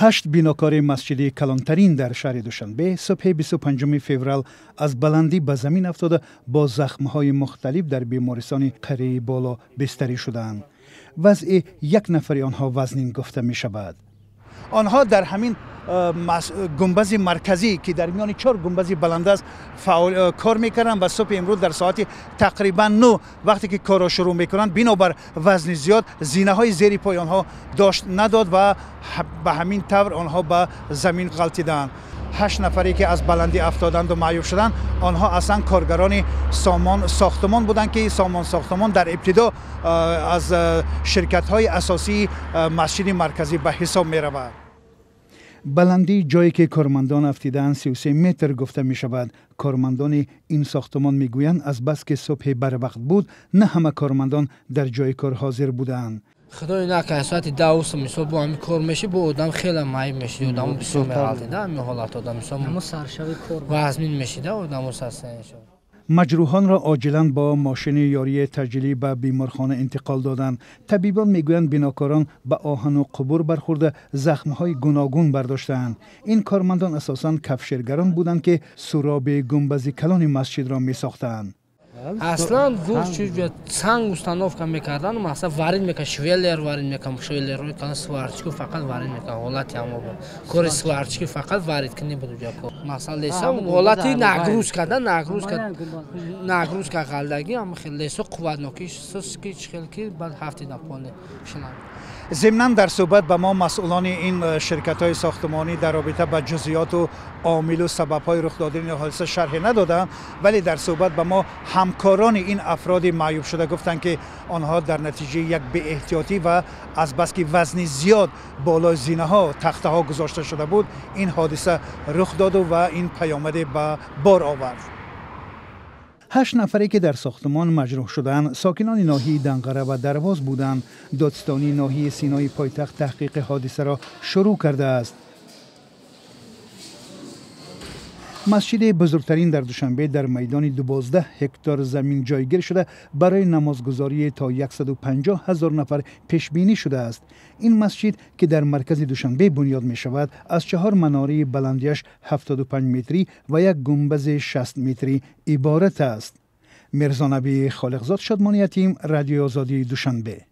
Ҳашт бинокори масҷиди калонтарин дар шаҳри Душанбе субҳи 25 феврал аз баландӣ ба замин афтода, бо захмҳои мухталиф дар бемористони Қарияи Боло бистарӣ шудаанд. Вазъи як нафари онҳо вазнин гуфта мешавад. Онҳо дар ҳамин гунбази марказӣ, ки дар миёни чор гунбази баланд аст, кор мекарданд ва субҳи имрӯз дар соати тақрибан 9, вақте ки корро шурӯъ мекунанд, бинобар вазни зиёд зинаҳои зери пои онҳо дошт надод ва ба ҳамин тавр онҳо ба замин ғалтиданд. Ҳашт нафаре, ки аз баландӣ афтоданду маъюб шуданд, онҳо аслан коргарони Сомон Сохтмон буданд, ки Сомон Сохтмон дар ибтидо аз ширкатҳои асосии масҷиди марказӣ ба ҳисоб меравад. Баландии ҷое, ки кормандон афтидаанд, 33 метр гуфта мешавад. Кормандони ин сохтмон мегӯянд, азбаски субҳи барвақт буд, на ҳама кормандон дар ҷои кор ҳозир буданд. Худои накард, соати 10 мисол бо ҳамин кор меши, бо одам хеле маъюб мешид, одамо бисёр меғалтида, ҳамин ҳолат одам мисол вазмин мешида, одамо састан. Маҷрӯҳонро оҷилан бо мошини ёрии таъҷилӣ ба беморхона интиқол доданд. Табибон мегӯянд, бинокорон ба оҳану қубур бархӯрда, захмҳои гуногун бардоштаанд. Ин кормандон асосан кафшергарон буданд, ки суроби гунбази калони масҷидро месохтаанд. Аслан санг установка мекардан, масалан, варид мекард, швеллер варид мекард, швеллерҳои калон, сварщик у фақат варид мекард. Ҳолати ҳамо буд, кори сварщик и фақат варид кунӣ буд уҷа кор. Масалан, леса ҳолати нагрузка да, нагрузка ғалдагӣ, ҳама хел лесо қувватнокӣ ки хел ки баъд ҳафтида поле шиланд. Зимнан, дар суҳбат ба мо масъулони ин ширкатҳои сохтмонӣ дар робита ба ҷузъиёту омилу сабабҳои рух додани ҳодиса шарҳе надоданд, вале дар суҳбат ба мо ҳамкорони ин афроди маъюбшуда гуфтанд, ки онҳо дар натиҷаи як беэҳтиётӣ ва азбаски вазни зиёд болои зинаҳо, тахтаҳо гузошта шуда буд, ин ҳодиса рух доду ва ин паёмаде ба бор овард. Ҳашт нафаре, ки дар сохтмон маҷрӯҳ шуданд, сокинони ноҳияи Данғара ва Дарвоз буданд. Додситонии ноҳияи Синои пойтахт таҳқиқи ҳодисаро шурӯъ кардааст. Масҷиди бузургтарин дар Душанбе дар майдони 12 ҳектор замин ҷойгир шуда, барои намозгузории то 150 ҳазор нафар пешбинӣ шудааст. Ин масҷид, ки дар маркази Душанбе бунёд мешавад, аз чаҳор манораи баландиаш 75 метрӣ ва як гунбази 60 метрӣ иборат аст. Мирзонаби Холиқзод, Шодмони Ятим, Радиои Озодии, Душанбе.